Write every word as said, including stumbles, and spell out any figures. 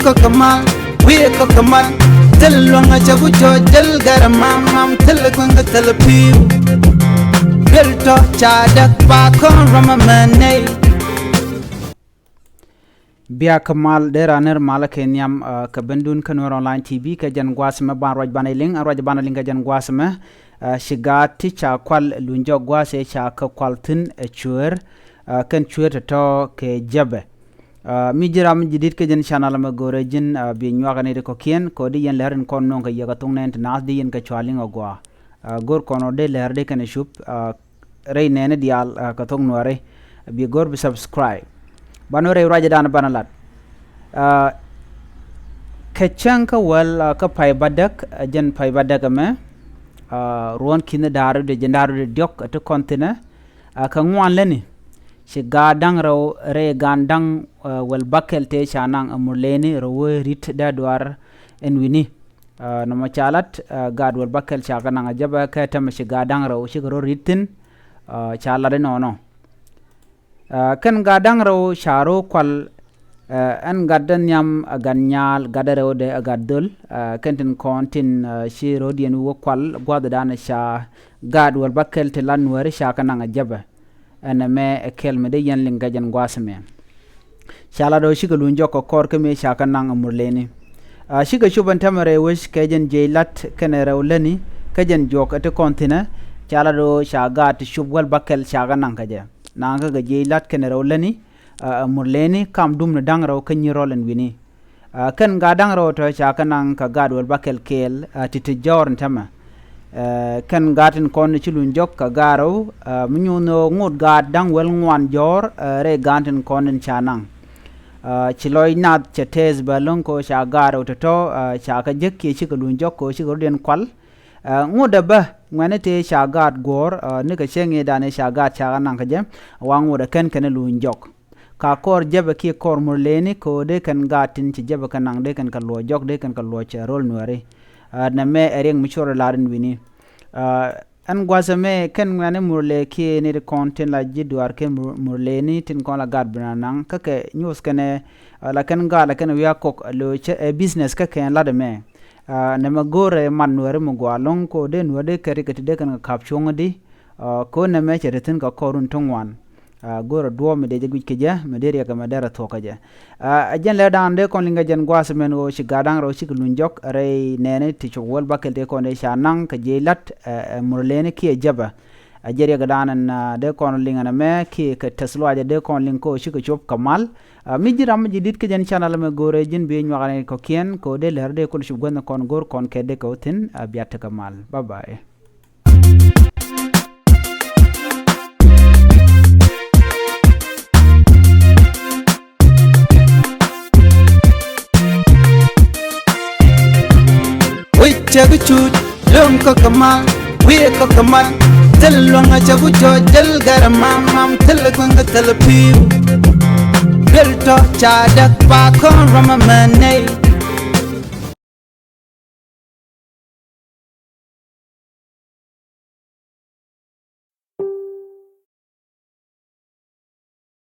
Kɔk kɛ mal, wi̱i̱ kɔk kɛ mal. Thil luäŋ a cɛ ku cɔ jäl gɛr mam mam, thil kueŋ kɛ thil pi̱w. Duel tɔ ca däk pa kɔn ram a mɛ nɛy. Bia kɛ mal dee ran nɛr mal kɛ nhiam, ah, kɛ bendun kä Nuer Online T V kɛ jɛn guas mɛ ban ruac ban iliŋ, ruac ban iliŋ kɛ jɛn guas mɛ, ah, ci gaat ti ca kual luny jɔk guas ɛ ca kɛ kual thi̱n ɛ cueer, ah, kɛn cueer tɔ̱tɔ̱ kɛ jɛpɛ. Ah, mi ji̱ ram ji̱ di̱t kä jɛn channel mɛ go̱rɛ ji̱n, ah, bi nyuak ni ti kɔ̱kiɛn kɛ di yɛn lɛr in kɔn no̱o̱ŋ kɛ yɛ kɛ thok nɛn ti naath di yɛn kɛ cual liŋ agua. Ah, go̱r kɔn ɔ dee lɛr di kɛn cup, ah, rɛy nɛɛni diaal, ah, kɛ thok Nuäri. Bi go̱r bi subscribe. Banɔ rɛy ruacɛ dan banɛ lat. Ah, kɛ cäŋ kä wäl, ah, kä pay ba däk, ah, jɛn pay ba däk ɛmɛ. Ah, ruɔ̱n ki̱n da̱r di jɛn da̱r di diɔ̱k ti kɔn thi̱nɛ. Ah, kɛ ŋuan läni ci gaat da̱ŋ rɛw rɛy gaan da̱ŋ, ah, wäl bäkɛl tëë ca naŋ ɛ Murleni rɛw wee ri̱t dee duaar ɛn wi̱ni. Ah, nɔmɔ ca lat, ah, gaat wäl bäkɛl ca kɛ naŋ ɛ jɛpɛ kɛ tɛmɛ ci gaat da̱ŋ rɛw cikɛ rɔ ri̱t thi̱n, ah, ca lat inɔnɔ. Ah, kɛn gaat da̱ŋ rɛw ca rɔ kual, ah, ɛn gat dee nhiam ɛ gat nyaal, gat dee rɛw dee ɛ gat dhöl, ah, kɛn tin kɔn tin, ah, ci rɔ̱diɛn wä kual gua̱thdan ca gaat wäl bäkɛl ti lat Nuäri ca kɛ naŋ ɛ jɛpɛ. Ɛn ɛmɛ ɛ kɛl mi dee yɛn liŋ kɛ jɛn gua̱a̱th ɛmɛ. Ca lat ɣöö cikɛ luny jɔk kɛ kɔr kä mëë ca kɛ naŋ ɛ Murleni. Ah, cikɛ cop ɛn täämɛ rɛy wec kɛ jɛn jiɛc lat kɛnɛ rɛw läni kä jɛn juɔk ɛ ti kɔn thi̱nɛ. Ca lat ɣöö ca gaat ti cop wäl bäkɛl ca kɛ naŋ kä jɛ. Naŋ kä kɛ jiɛc lat kɛnɛ rɛw läni, ah, ɛ Murleni kam dum ni da̱ŋ rɛw kä nyi rɔl ɛn wi̱ni. Ah, kɛn gaat da̱ŋ rɛw tɔ̱ ca kɛ naŋ kɛ gaat wäl bäkɛl kɛɛl, ah, ti ti jɔɔr in täämɛ. Eh, kɛn gaat tin kɔn ci luny jɔk kɛ gaat rɛw, ah, mi nyuuth ni ɣöö ŋot gaat da̱ŋ wäl ŋuan jɔɔr, eh, rɛy gaat tin kɔn in ca naŋ. Ah, ci lɔc nath cɛ tɛth bä lo̱ŋ kɛ ɣöö ca gaat rɛw tɔ̱tɔ̱, ah, ca kɛ jek kiɛ cikɛ luny jɔk kɛ ɣöö cikɛ rɔ̱diɛn kual. Ah, ŋot ɛ bä ŋuɛ̈ni tëë ca gaat guɔ̱ɔ̱r, ah, nikɛ cäŋ i̱ dan i̱ ca gaat ca kɛ naŋ kä jɛ, wa ŋot ɛ kɛn kɛn luny jɔk. Ka kɔr jɛpɛ kiɛ kɔr Murleni kɛ ɣöö dee kɛn gaat tin ci jɛpɛ kɛ naŋ dee kɛn kɛ luɔc jɔk dee kɛn kɛ luɔc cɛ rol Nuäri. Ah, nɛmɛ ɛ riɛk mi cuɔr lar in wi̱ni. Ah, ɛn gua̱th ɛmɛ kɛn ŋuɛ̈ni Murle kiɛ ni ti kɔn tin la ji̱ duaar kɛ Mur-, Murleni tin kɔn la gaat bi na naŋ kä kɛ nyuɔth kɛnɛ, ah, la kɛn gaat la kɛn wi̱i̱ a kɔk a lo̱c cɛ ɛ business kä kɛn lat ɛmɛ. Ah, nɛmɛ go̱o̱rɛ mat Nuäri mi gɔaa lo̱ŋ kɛ ɣöö dee Nuäri dee kɛ rik kɛ ti dee kɛn kɛ ka̱p cuɔ̱ŋädi. Ah, kɛ ɣöö nɛmɛ cɛ ti thi̱n kɛ kɔr run ti ŋuan. Ah, go̱rɛ duɔ̱ɔ̱p mi dee jɛ guic kɛ jɛ, mi dee riɛk ɛmɛ derɛ thuɔ̱k kɛ jɛ. Ah, ɛ jɛn lɛ da̱a̱n dee kɔn liŋ kɛ jɛn gua̱a̱th mɛn ɣöö ci gaat da̱ŋ rɛw cikɛ luny jɔk rɛy nɛɛni ti cop wäl bäkɛl tëë kɔn dee ca naŋ kɛ jiɛc lat, eh, eh, Murleni kiɛ jɛpɛ. Ɛ jɛ riɛk da̱a̱n ɛn, ah, dee kɔn liŋ ɛn ɛmɛ kiɛ kɛ tɛth luaacɛ dee kɔn liŋ kɛ ɣöö cikɛ cop kɛ mal. Ah, mi ji̱ ram mi ji̱ di̱t kä jɛn channel mɛ go̱o̱rɛ ji̱n bi nyuak ni kɔ̱kiɛn kɛ ɣöö dee lɛr dee kul cop guänh kɔn go̱r kɔn kɛ dee kɛ wä thi̱n, ah, bia tekɛ mal. Bye bye. Wi̱c cɛ bi cuc, luäŋ kɔk kɛ mal, wi̱i̱ kɔk kɛ mal. Thil luäŋ a cɛ ku cɔ jäl gɛr mam mam, thil kueŋ kɛ thil pi̱w. Duel tɔ ca däk pa kɔn ram a mɛ nɛy.